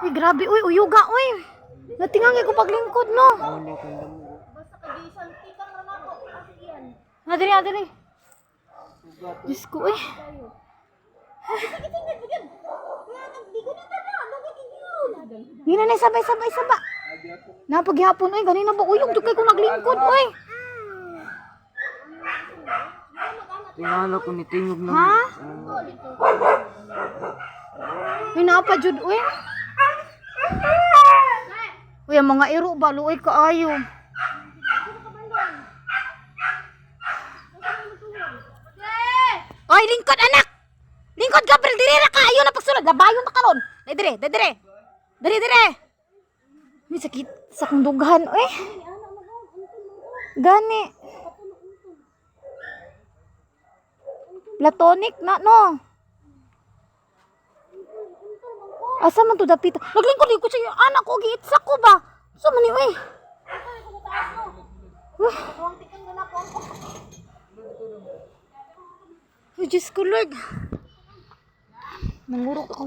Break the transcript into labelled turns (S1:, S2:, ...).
S1: Uy, grabe, uy, uyuga, uy. Natingangi ko paglingkod, no?
S2: Wala kang damo.
S1: Adiri, adiri. Diyos ko, uy. Hina na, sabay, sabay, saba. Napaghihapon, uy, ganina ba uyog, jud kay ko naglingkod, uy.
S2: Tingala ko ni tingog na.
S1: Ha? Uy, napa jud, uy. Uy, ang mga iro ba, luoy kaayo. Oy, lingkod anak. Lingkod Gabriel, dire ra ka ayo na pagsulod, labayon ta karon. Dai dire, dai dire. Dire dire. May sakit sa kong dughan, uy. Gani. Platonic na no. Asa man to dapit? Naglingkod ko sa anak ko giitsa ko ba? Sa man ni uy. Uy. Uy, Diyos ko, Lord. Nangurok ako.